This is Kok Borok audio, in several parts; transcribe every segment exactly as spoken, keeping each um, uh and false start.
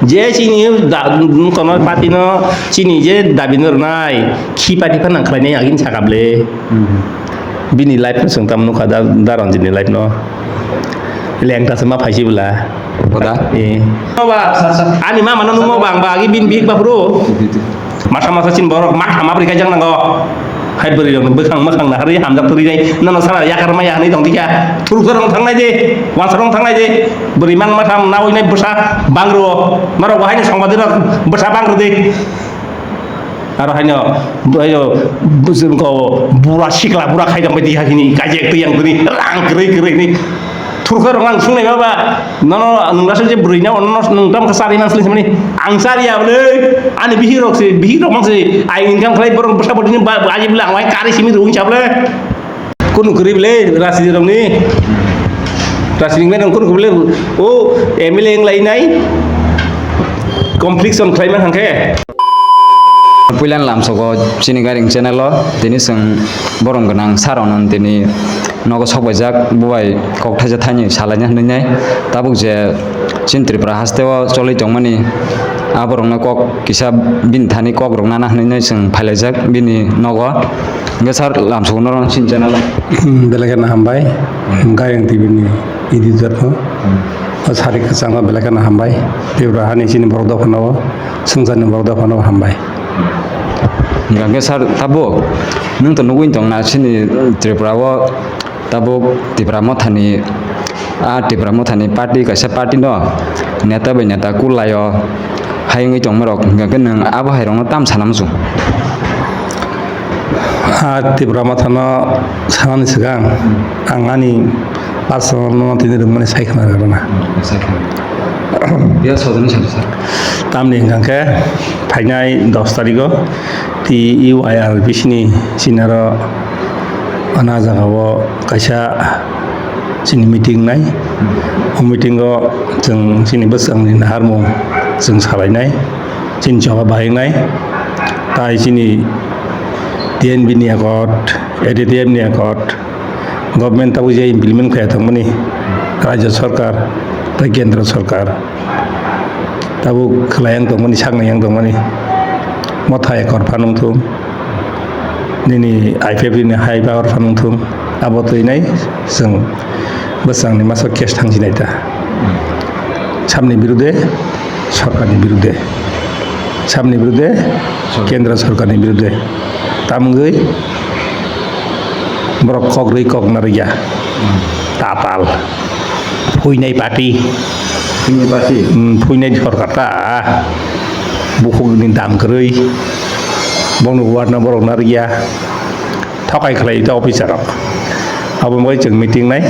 Je chini da-, kono party no chini je dabi no rwnai, khi party phano nang khlainai agini saka ble. Hmm. Bini life no chwng tamo nukha da, da Ranjit ni life no. Lengta se ma phaisi bwla. Boda? Eh. Ani mama no nungmo bang ba agi bini bihik baphuru. Masa masa chini borok ma khama bwrwi kaijak nango. Hai bwrwi rok bwkhang mwkhang naharwi hamjak twrwi nai. Nono sara yakar maya hinwi tong dikha. Thuruksa rok thangnai de, wansa rok thangnai de. Bwrwi mang ma tham nawi nai bwsa bangro. Norok bo haino songbadir rok bwsa bangro de. Aro haino, haino bwswk ko bura sikla bura khaijak bai dikha hini kaijak twi yang twi rang kwrwi kwrwi hini. Thurkha rok ang sungnai ma ba, nono nwng rasa je bwrwi na, ono nwng tam kha sari man sli simani, ang sari ya bwle, ani bihik rok se, bihik rok mang se, ai income khlai borok bwsa bwtwi ni ba, ba, aji bwle ang wai kari simi rung cha bwle. Kunu kwrwi bwle, rasi rok ni, rasi ni men kunu kwrwi bwle, o M L A wng lai nai, confliction khlai man hang khe. Puilan lamsogo chini Gairing channel o tini chwng borom gwnang sir ono tini nogo sok baijak, bo bai kok thaisa thaini salaina hinwi nai. Tabuk je chini Tripura haste o choli tongmani a borokno kok kisa bini thani kok rok nana hinwi nai chwng phailaijak bini nogo. Hwnkhe sir lamsogo norok chini channel o. Hmm, belai kheno hambai. Gairing T V ni editor no. O sari kwchangma belai kheno hambai. Tripura hani chini borok dophano o, swngcharni borok dophano o hambai. Hingkha khe sir, tabuk nwng to nugwi tong na chini Tripura o tabuk Tipra Mothani, a Tipra Mothani party kaisa party no neta bai neta kulaio hai wngwi tongma rok, hingkha khe nwng abo hai rokno tam sana muchung? A Tipra Mothano sanani swkang ang ani personal no tini rwngmani sai khna rwna. Sai khna. Ya sojoni sir. Tamni hingkha khe phainai dos tarigo T U I R B C ni sinaro ana jagao kaisa chini meeting nai. O meeting o chwng chini bwswkni naharmung chwng salainai, chini choba bahaiknai, tai chini T N B ni accord, A D T M ni accord, government tabuk je implement khlai tongmani, Rajya Sarkar tei Kendra Sarkar tabuk khlai yang tongmani, saknai yang tongmani, motha accord phanang thung, nini I P F T ni high power phanang thung, abo twi nai chwng bwswkni masa case thang sinai ta. Samni birude, sorkarni birude. Samni birude, Sorkar. Kendra sorkarni birude. Tamgwi borok kok rwi kok narwkya. Hmm. Tapal. Phuinai party. Phuinai party? Hmm, phuinai sorkar ta. Bukhukni dam kwrwi. Bongni ward no borok narwkya. Thokai khlai ta officer rok. Abo bai chwng meeting nai.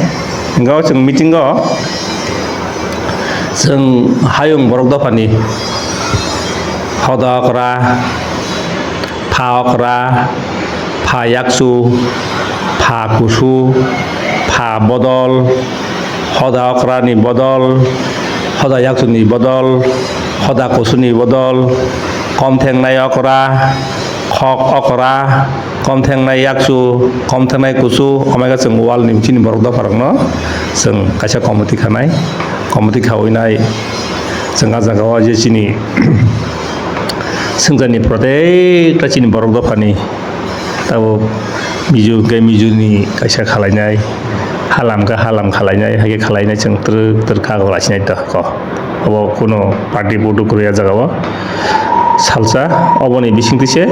Hingkha o chwng meeting o chwng hayung borok dophani hoda okra, pha okra, pha yakchu, pha kusu, pha bodol, hoda okrani bodol, hoda yaksuni bodol, hoda kusuni bodol, komthengnai okra, khok okra, komthengnai yakchu, komthengnai kusu, omega chwng wal ni chini borok dopha rokno chwng kaisa committee khanai, committee khawi nai chwng ah jaga o je chini swngcharni protekta chini borok dophani tabuk Mizo hwnkhe Mizoni kaisa khalainai, halam khe halam khalainai, hai khe khalainai chwng twrwk twrwk kagok laisinai ta kho. Obo kuno party putu kwrwi ah jaga o salsa, oboni bisingtwi se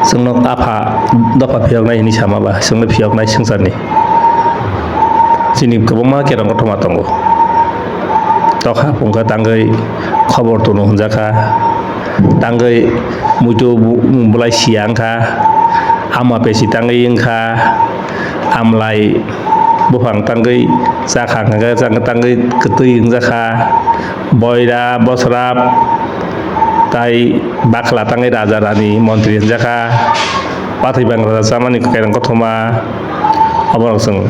chwngno apha dopha phiyoknai hinwi sama ba, chwngno phiyoknai swngcharni. Chini kwbangma kerong kothoma tongo. Tokha phungkha tangwi khobor tono hwnjakha, tangwi muitu bu-, bulai siya wngkha, ama pesi tangwi wngkha, amlai buphang tangwi chakha hwnkha, tangwi kwtwi wngjakha, boira bosrap tai bakhla tangwi raja rani montri wngjakha, pathwi bang raja chamani kerong kothoma. Oborok chwng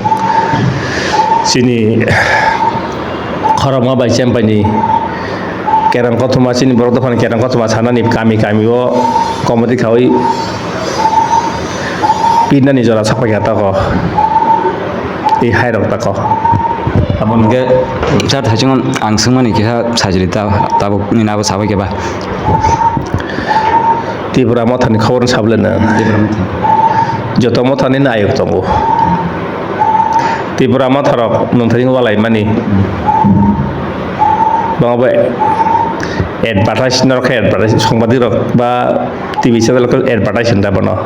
chini khorokma bai chempaini kerong kothoma, chini borok dophani kerong kothoma sanani kami kami o committee khaui pinani jora sakpai kha tako. Tei hai rok tako. Abo hwnkhe sir, thaichung ang swngmani keha sajili ta, tabuk nini abo sabai khe ba. Tipra Mothani khobor sableno. Tipra Motha. Joto Mothani nayok tongo. Tipra Motharok nwngthani walaimani. Bangabo advertise norok khe advertise songbadirok ba T V channel khe advertise hinda bono.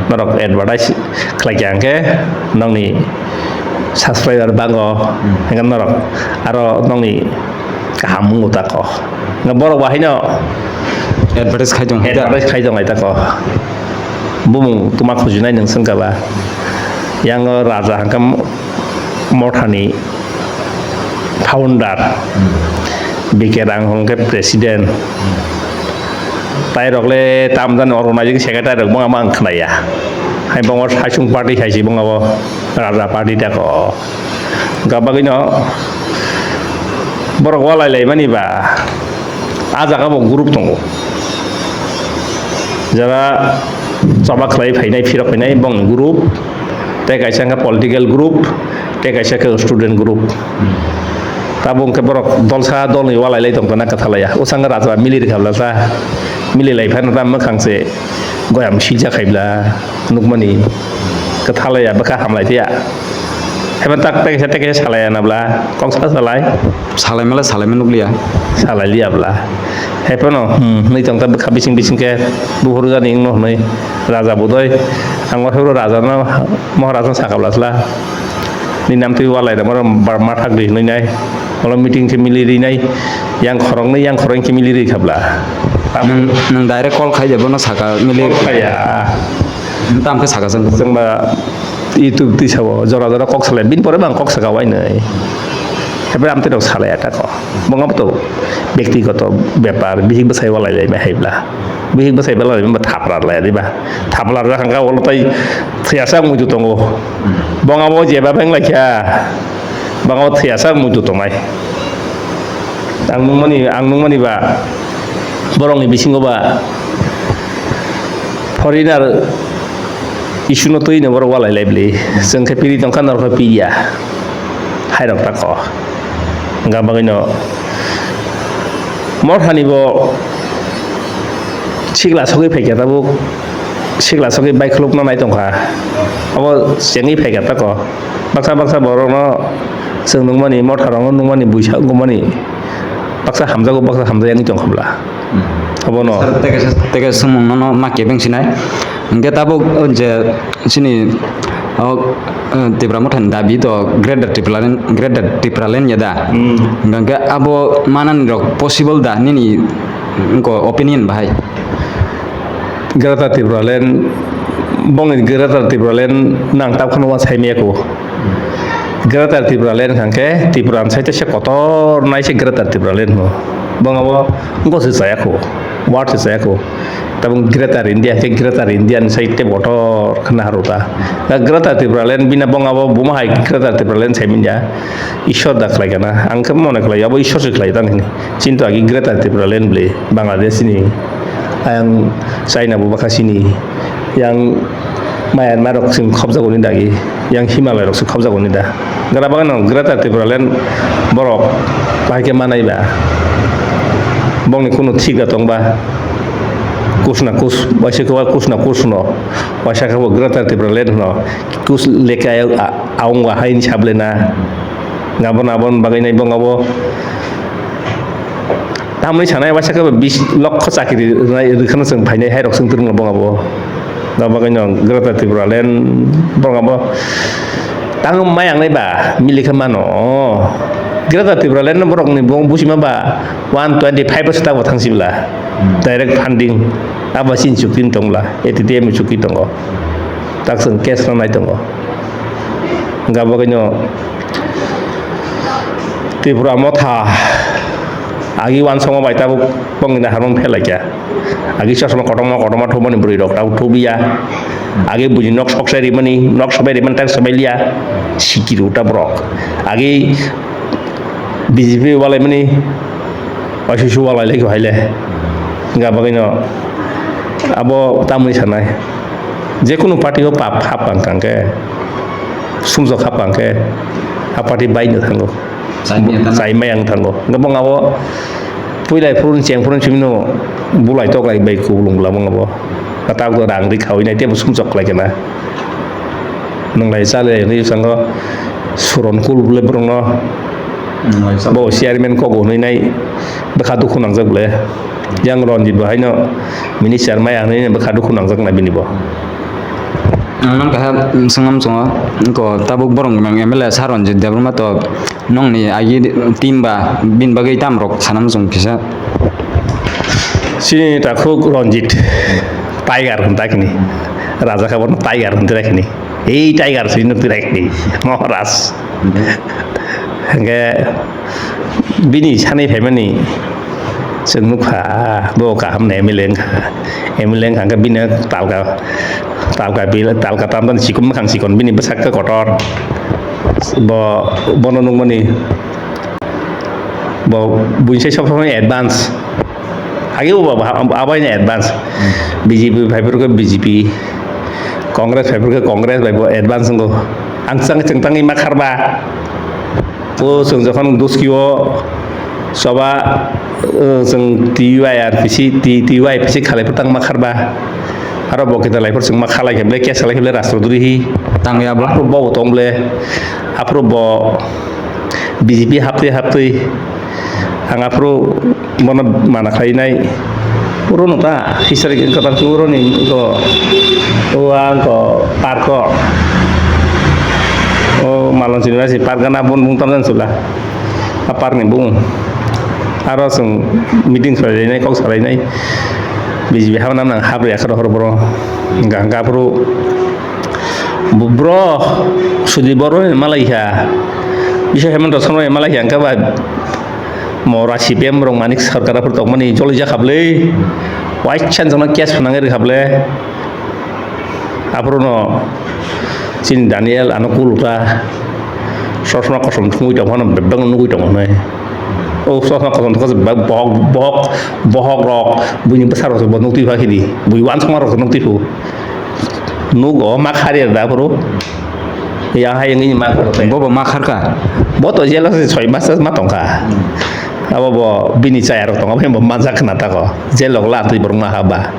Norok advertise khlai kha hwnkhe nokni subscriber bango, hwnkhe norok aro nokni kaham wngo tako. Hwnkhe borok bo haino advertise khai tong hai ta. Advertise khai tong hai tako. Bumung tuma khujinai nwng swngkha ba. Yang o raja hwnkhe Mothani founder, B K Rang hwnkhe president. Tai rok le tam jani organizing secretary rok bangma ang khnaya. Hai bangma Saisung party hai si bangma bo Raja party ta ko. Ga bagwi no borok walai lai mani ba. A jaga bo group tongo. Jara choba khlai phainai, phirok phainai bongni group. Tei kaisa wngkha political group, tei kaisa khe student group. Tabuk hwnkhe borok dolsa dolni walai lai tongkha na kwthalaya. Usang raja mili rikha bla sa. Mili lai phano ta mwkhang se goyam sijak hai bla nukmani kwthalaya bwkha hamlai phiya. Haiba tak tei kaisa tei kaisa salaya na bla kok sa salai. Salai mala salai ma nukliya. Salai liya bla. Hai phano, hmm, hwnwi tong ta bwkha bising bising khe buphuru jani wngno hwnwi raja budoi. Ang o phuru raja no, Maharaja no sakha bla sla. Ni nam twi walai da moro bar ma thak di hwnwi nai. Olo meeting khe mili ri nai. Yang khorok nwi, yang khorok khe mili ri kha bla. Nwng, nwng direct call khai de bono saka mili. Call khaiya. Tam khe saka chwng. Chwng ba YouTube twi sabo, jora jora kok salai. Bini pore bang kok saka wainai. Haiphai amtwi rok salai ata ko. Bongabo to byaktigoto bepar, bihik bwsai walai lai hai bla. Bihik bwsai walai lai ba thapra lai di ba. Thapra ra hangka ulo tai thiyasa muitu tongo. Bongabo jeba beng lai kha. Bongabo thiyasa muitu tongnai. Ang nungmani, ang nungmani ba borokni bisingo ba foreigner issue no twi no borok walai lai bli. Chwng khe piri tongkha norok khe piya. Hairok tako. Hwnkha bagwi no Mothani bo sikla sogwi phaikha tabuk. Sikla sogwi baikhulukna nai tongkha. Abo chengwi phaikha tako. Baksa baksa borokno chwng nukmani, Motharokno nukmani, buisa wngmani baksa hamjago, baksa hamjak wngwi tongkha bla. Abono. Sir, tei kaisa, tei kaisa swngmung nono ma kebeng sinai. Hwnkhe tabuk, o, je chini, o, o, Tipra Mothani dabi to Greater Tipraland, Greater Tipraland ya da? Hmm. Hwnkhe abo manani rok possible da nini, wngkha opinion bahai? Greater Tipraland, bongni Greater Tipraland nang tabkhano uansai maya kho. Greater Tipraland hwnkhe Tripura ni side se kotor nai se Greater Tipraland hwno. Bongabo wngkha se chaya kho, word se chaya kho. Tabuk Greater India hwnkhe Greater India ni side te kotor khna haru ta. Da Greater Tipraland bina bongabo buma hai Greater Tipraland sai manya. Ishwar da khlai kana? Ang khe mone khlai abo Ishwar se khlai tang hini. Chinto agi Greater Tipraland bli Bangladesh ni, ayang China bo bwkha sini, yang Myanmar rok chwng khobjago ni dagi, yang Himalaya rok se khobjago ni da. Gra bagano Greater Tipraland borok bahai khe manai ba. Bongni kunu thik da tong ba. Kus na kus, waisa khe wa kus na kus no, waisa khe bo Greater Tipraland no, kus leke ayo a-, aung wa hai ni sable na. Gabon abon bagwi nai bongabo. Tamni sanai waisa khe bis lokho chakri rwnai rwkhano chwng phainai hai rok chwng twrwngno bongabo. Gabagwi no Greater Tipraland bongabo. Tang mayang nai ba milikha mano. Greater Tipraland no borok ni bong busima ba one twenty five se tabo thang sibla. Direct funding abo sin chukti tongla, A T T M chukti tongo. Tak chwng case no nai tongo. Gabagwi no Tripura Motha agi wansongo bai tabuk bongni harmung phelaikha. Agi chosma kotorma kotorma thumani bwrwi rok tabuk thubiya. Agi buji nok sok sai rimani, nok sobai rimani tak sobai liya. Sikiri uta borok. Agi B J P walai mani, waisa su walai lai kho hai le. Hwnkha bagwi no abo tamni sanai. Jekunu party o pap hap ang kang khe, sumjok hap ang khe, a party bai no thango. Chai maya tang. Chai maya wng thango. Hwnkhe bo abo puilai phuru cheng phuru chimino bulai toklai bai kubulung bwla bo abo. Tabuk rang ri khawi nai teibo sumsok khlai khna. Nwnglai chalai hwnwi sango suron kul bwle borokno. Nwnglai chalai. Bo chairman kok hwnwi nai bwkha dukhu nangjak bwle. Yang Ranjit bo haino minister maya hwnwi bwkha dukhu nangjak nai bini bo. Ang mang kaha swnam chwngo, ko tabuk borok M L A sa Ranjit Debbarma to nongni agi team ba bini bagwi tam rok sanam chwng kisa. Chini takhuk Ranjit Tiger hwn ta kini. Raja khe bono Tiger hwn tira kini. Ei Tiger swi nuk tira kini. Maharaj. Hwnkhe bini sanwi phaimani chwng nukha, ah, bo kaham ni M L A wngkha. M L A wngkha hwnkhe bini talka, talka bil, talka tamjani chikon mwkhang chikon bini bwsak khe kotor. Bo, bono nukmani bo buisai sob somoi advance. Age bo abo, abo haino advance. B J P phaiphuru khe B J P, Congress phaiphuru khe Congress bai bo advance wngo. Ang chwng, chwng tangwi ma kharba. O chwng jokhon doskio choba, o chwng T Y R P C, T-, T Y P C khalai phuru tang ma kharba. Aro bo khe dalai phuru chwng ma khalai khe ble, case khalai khe ble rastro duri hi. Tang ya bo. Aphuru bo tong ble. Aphuru bo B J P haptwi haptwi. Ang aphuru bono mana khlainai. Oro no ta history wngkha ta oro ni wngkha. O ang ko park o. O Malon Srinivas ni park gana bun bung tamjani chwla. A park ni bung. Aro chwng meeting khlainai, kok salainai. B J P habna nang habri akhar hor boro. Hwnkha hwnkha aphuru bo-, bro Sudip Boro ni malai kha. Bisa Hemanta Sorma ni malai kha hwnkha ba. Mora C P M rok Manik Sarkar aphuru tongmani joloi jakha bwle. Waisa jono case phunangwi rwkha bwle. Aphuru no chini Daniel ano kuluta. Sosma kosom thungwi tongphano bebak nugwi tongo hinwi. O sosma kosom thungkha se bebak bohok, bohok, bohok rok buini bwsa rok se bo nukti pha khidi. Bui uansukma rok se nukti phu. Nugo ma khari da aphuru. Yang hai wngwi ma kharo tei. Bobo ma kharka? Bo to jelo se soi mas ma tongkha. Abo bo bini chaya rok tongo, bo manjak khna tako. Jelo la twi borok ma haba.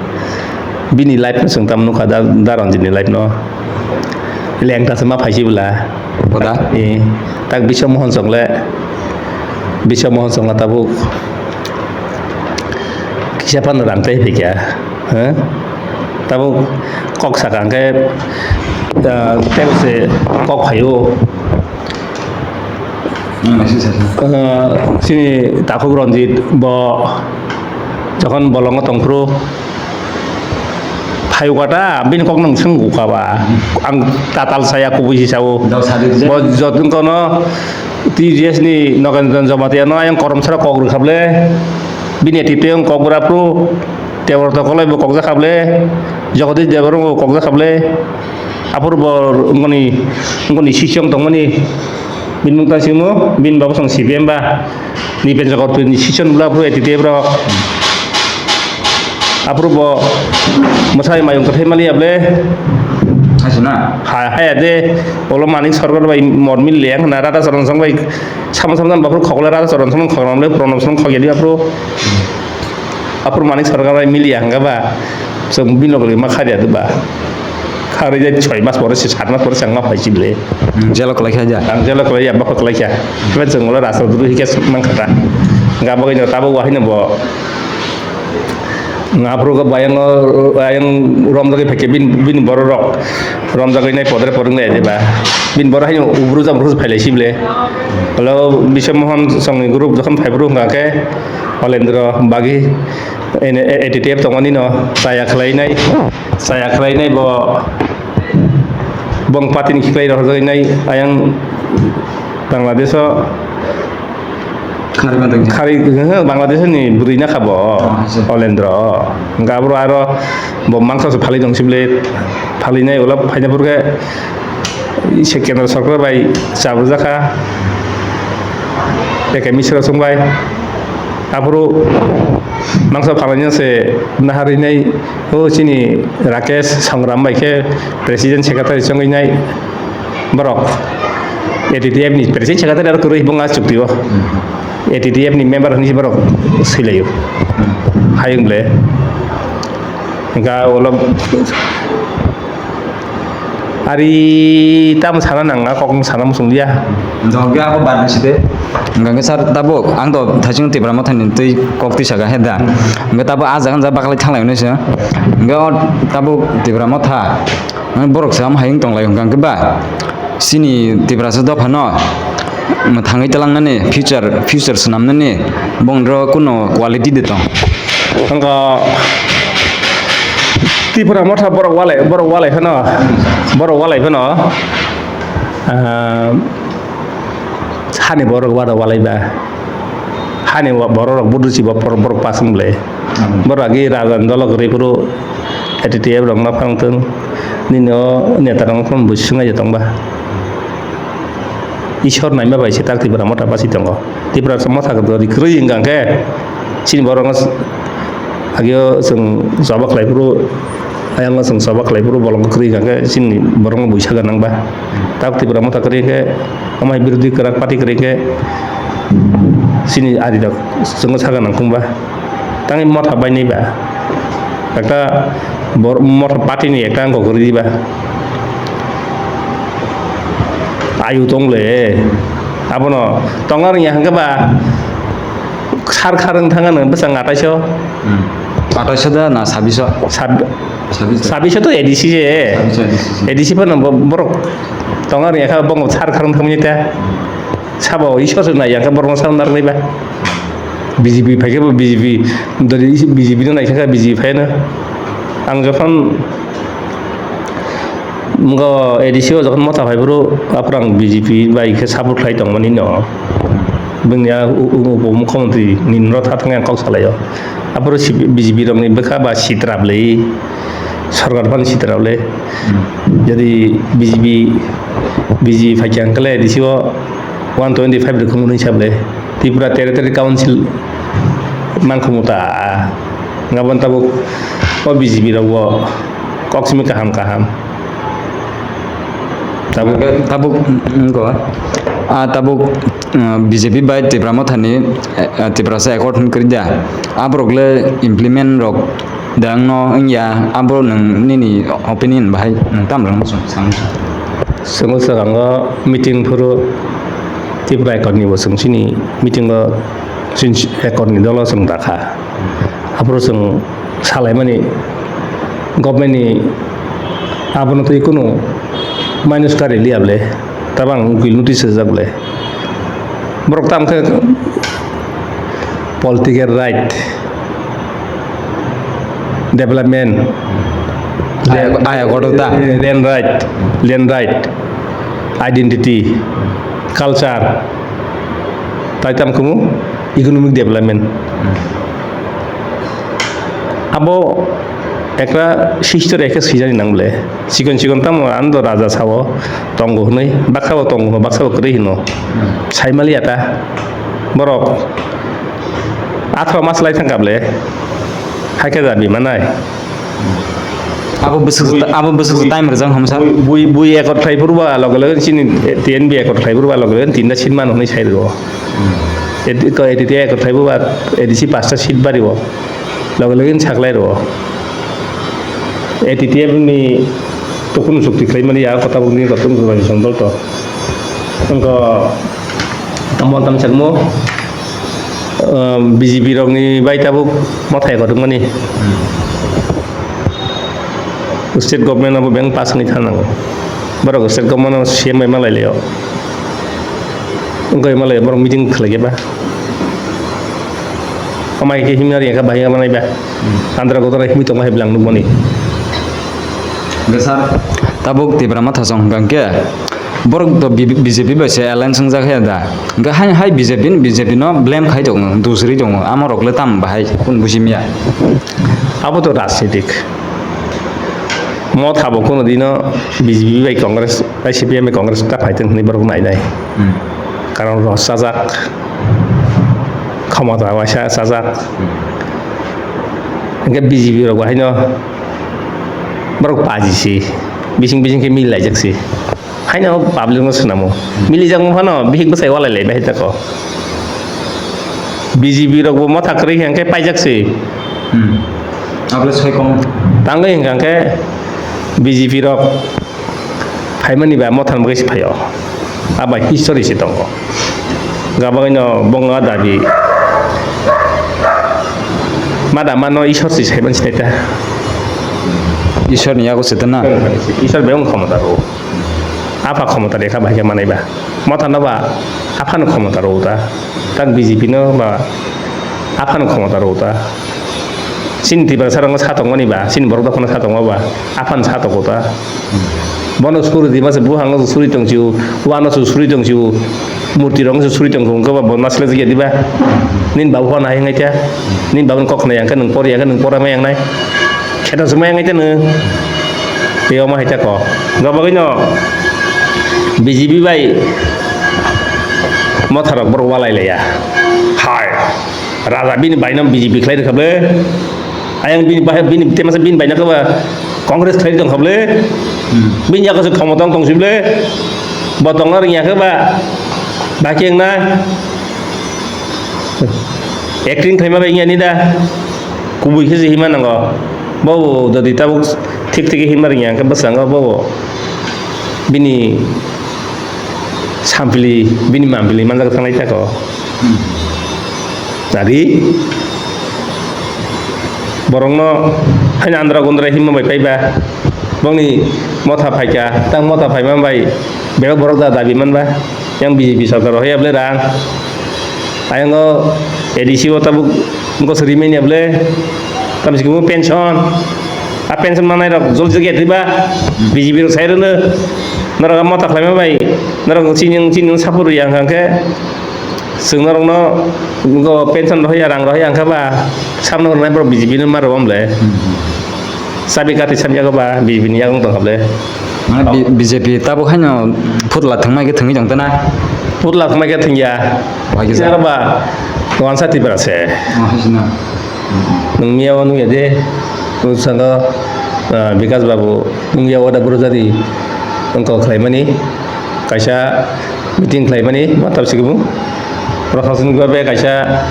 Bini life no chwng tam nukha da, da Ranjit ni life no. Lengta se ma phaisi bwla. Boda? Eh, tak Biswa Mohan chwng le. Biswa Mohan chwng tabuk. Kisa phano rang tei phikya. Huh? Tabuk kok saka hwnkhe, ah, tei se kok phaio. Ah, chini takhuk Ranjit bo jokhon bolongo tongphuru phaio kata bini kok nang swngo kha ba. Ang tatal saya kubui si sao. Bo jotun kono T G S ni Nogendran Jamatia no ayang korom sara kok rwkha ble. Bini ati tei ang kok bwra phuru. Tebor tokolai bo kokjak kha ble, Jagadish Debbarma bo kokjak kha ble, aphuru bo wngoni, wngoni sisiyong tongmani, bini mung tang simo, bini babo song C P M ba, Nipen Chakor twi ni sisiyong bwla aphuru A T T F rok, aphuru bo mwsai mayung kwthai maliya ble. Haisuna? Ha, haya de, olo Manik Sarkar bai mor mil leng na, Radha Charan song bai, sama sama jan baphuru khokle Radha Charan song khokle Pranab song khokya di aphuru. Aphuru Manik Sarkar bai miliya hwnkha ba, chwng bini loge ma kharya de ba. Kharwi de soi mas pore se, sat mas pore se ang ma phai si ble. Hmm, jelo kwlai kha ja. Ang jelo kwlai ya, bokho kwlai kha. Be chwng ulo rasta duru hikhe man kha ta. Hwnkha bagwi no tabuk wahai no bo. Hwnkha aphuru khe bayang, ayang romjagwi phai khe bini, bini borok rok romjagwi nai podre porwng lai de ba. Bini borok hai no ubru jabru phai lai si ble. Olo Biswa Mohan songni group jokhon phai phuru hwnkha khe Holendra bagi ene A T T F tongmani no chaya khlainai, chaya khlainai bo bong party ni khiklai rohorjaknai ayang Bangladesh o khari, Bangladesh ni bwrwi na kha bo Holendra o. Hwnkha aboro aro bo mangsa se phalwi tong sibole phalwi nai ulo phaina phuru khe se kendra sorkar bai chabrwjak kha, A K Misra song bai. Aphuru mangsa phalwi se naharwi nai, o chini Rakesh Sangram bai khe president secretary chongwi nai borok. A T T F ni president secretary aro kwrwi bung a chukti o. A T T F ni member hinwi borok swilaio. Hayung ble. Hingka ulo ari tamo sana nang a kok sana musung dia. Dogya abo barni side. Hingka khe sir tabuk ang to thaching Tipra Motha ni twi kok twi saka he da. Hingka tabuk a jaga ja baklai thanglai hinwi se. Hingka o tabuk Tipra Motha. Borok se amo hayung tonglai hingka khe ba. Chini Tiprasa dophano mwthangwi twlangnani future, future swnamnani bongni ro kuno quality de tong. Wngkha Tipra Motha borok walai, borok walai phano, borok walai phano, ah, hani borok wada walai ba. Hani wa-, borok rok budusi ba borok, borok pasung ble. Hmm. Borok agi raja ni dolo kwrwi phuru A T T F rok no phang thung. Nini o neta rok no phano bui swngai tong ba. Isor naima bai se tak Tipra Motha basi tongo. Tipra Motha kwrwi, kwrwi hingka khe chini borok no s-, agi o chwng choba khlai phuru Ayang no chwng choba khlai phuru bolong kwrwi hingka khe chini borok no buisa gwnang ba. Tak Tipra Motha kwrwi khe omo hai birodhi kwrak party kwrwi khe chini ari rok chwng saga nang khung ba. Tangwi Motha bainai ba. Ekta bor-, Motha party ni ekta wngkha kwrwi ba. Ayu tong le. Abono tonga rwngya hingke ba sar kharwng thanga nw bwsang ataiso. Hmm. Ataiso da na sabiso? Sab-, Sabiso. Sabiso to A D C je. Sabiso A D C je. A D C phano bo-, borok tonga rwngya kha bongbo sar kharwng thangmani ta. Sabo isor se nai ya kha borok no sal narwknai ba. B J P phai khe bo B J P, dori B J P no nai kha B J P phai no. Ang jokhon Wngkha A D C o jokhon Motha phai phuru, aphuru ang B J P bai khe support khlai tongmani no. Bini a u-, u-, upo mukhyamantri ni norok tha thangwi ang kok salaio. Aphuru si B J P rokni bwkha ba sitra bwlwi, sorkar phano sitra bwlwi. Hmm. Jodi B J P, B J P phai khe ang khe le A D C o one twenty five rwkha hwnwi sa bwlwi. Tripura Territory Council mangkhwmung ta. Nga bo tabuk o B J P rok bo kok simi kaham kaham. Tabuk, tabuk, mm, go. Ah, tabuk, mm, B J P bai Tipra Motha ni, eh, Tiprasa accord hin kwrwi da. Aborok le implement rok dang no wngya, abo nwng nini opinion bahai nwng tam rang song sang. Chwng swkango meeting phuru Tipra accord ni bo chwng chini meeting o chini accord ni dolo chwng dakha. Aphuru chwng salaimani government ni abono twi kunu minus kari liya bwle, tabang ukil notice rijak bwle. Borok tamo khe political right, development, aya, aya kotor ta. Land right, land right, identity, culture, tai tamo khe economic development. Abo ekta history ekhe swijani nang bwle. Chikon chikon tamo ano do raja sao tongo hwnwi, baksa bo tongo, baksa bo kwrwi hwno. Saimaliya ta borok athro mas lai thangkha bwle, haikhe da bimanai. Abo bwswk, abo bwswk time rwjak hamsa. Bui, bui, bui ekot khlai phuru ba loge loge chini T N B ekot khlai phuru ba loge loge tinta seat mano hwnwi sai rwo. Hmm. Edi ko edi te ekot khlai phuru ba edi si pasta seat bari o. Loge loge ni saklai rwo. A T T F ni tukun chukti khlai mani ya kota bukni kotong jora ni songdol to. Wngkha tamo tam sakmo, um, B J P rokni bai tabuk mothai kotok mani. State government abo bank pass wngwi thang nango. Borok state government o C M bai malai laio. Wngkha malai borok meeting khlai khe ba. Amai khe himnari khe bahai manai ba. Andhra Godora himwi tongma hai bwlang nukmani. Hwnkhe sir, tabuk Tipra Motha song hwnkha hwnkhe borok to B-, B J P bai se alliance wngjak he da. Hwnkhe hai, hai B J P ni, B J P no blame khai tongo, dusri tongo. Amo rok le tam bahai kun buji miya. Abo to rajnitik. Motha bo kuno dino B J P bai Congress, bai C P M bai Congress ta phai tong hwnwi borok nai nai. Hmm. Karon rw chajak, khomota waisa chajak. Hmm. Hwnkhe B J P rok bo haino borok paji si, bising bising khe mil laijak si. Haino public no swnamo. Milijak wng phano bihik bwsai walai lai bai tako. B J P rok bo motha kwrwi hwnkhe paijak se. Hmm. Abole soi kong. Tangwi hwnkha khe B J P rok phaimani ba motha ni bagwi se phaio. Aba history se tongo. Gabagwino bongo dabi. Mada mano Ishwar se saiman sinai ta. Ishwar ni yago se ta na? Ishwar bebak khomota rwo. Apha khomota rekha bai khe manai ba. Motha no ba apha no khomota rwo ta. Tak B J P no ba apha no khomota rwo ta. Chini Tiprasa rok no sa tongmani ba, chini borok dophano sa tongma ba, aphano sa tongo ta. Bono suri di masa buhango suri tong chiu, wano su suri tong chiu, murti rok su suri tong kung ba, bo nasle jigya diba. Nin babu hana hai ngai ta, nin babu kok na yang ka nung por yang ka nung por ma yang nai. Kheta suma yang ngai ta nung. Yo ma hai ta ko. Gabagino B J P bai motha rok borok walai laya. Hai. Raja bini baino B J P khlai rwkha ble. Ayang bini bahai bini temasa bini baino khe ba Congress khlai tong kha ble. Hmm. Bini yago se khomotong tong si ble. Bo tongna rwngya khe ba. Baki wngna. Acting khlaima bai wngya ni da. Kubui khe se hima nango. Bo dodi tabuk thik thik hima rwngya khe bwskango bo. Bini sampli, bini mampli manjak thanglai tako. Hmm. Nari borokno haino andra gundra himma bai paiba, bongni motha phaikha, tang motha phaima bai bebak borok da dabi manba, yang B J P sarkar rohorya bwle rang, ayang o A D C o tabuk gosori manya bwle, tamsi kubo pension, a pension manai rok jol jol ya diba, B J P rok sai rwno, norok motha khlaima bai, norok chini chini support rwya hwnkha khe. Chwng norokno go pension rohorya, rang rohorya wngkha ba, samno rwnai borok B J P no ma rwo mle. Chabi kati samyago ba, B J P ni yago tongkha ble. Mane B-, B J P tabuk haino phutla thwngmai khe thwngwi tong tana? Phutla thwngmai khe thwngya. Bai kisa. Kisa ba, wansa Tripura se. Oh, haisina. Nwng miya o nungya de, nwng sano, ah, Bikas Babu, nungya o da Burujari, wngkok khlaimani. Kaisa meeting khlaimani, ma tamsik bo. Prashasanik babe kaisa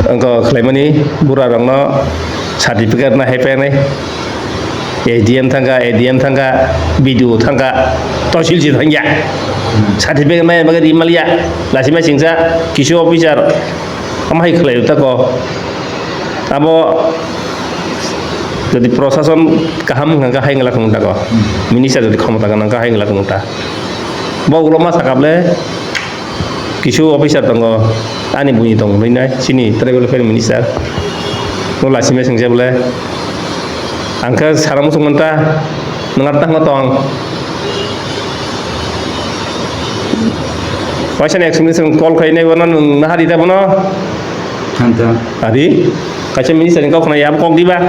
wngkha khlaimani, bura rokno certificate na hai phainai. S D M thangkha, A D M thangkha, B D O thangkha, tosil si thangya. Certificate maya bagwi ri maliya, lachima singsa, kisu officer, ama hai khlai tako. Abo jodi prashason kaham wngkha khe hai wngla khe wngta ko. Minister jodi khomota gwnang khe hai wngla khe wngta. Bo ulo ma saka ble kisu officer tongo, ani buini tongo hinwi nai, chini tribal affair minister. Bo lachima singsa ble, ang khe sara muchung manta, nwng ar tangma tong. Waisa ni ex minister call khai nai bono, nwng nahari ta bono. Hanta. Adi, kaisa minister ni kok khna ya, kok diba?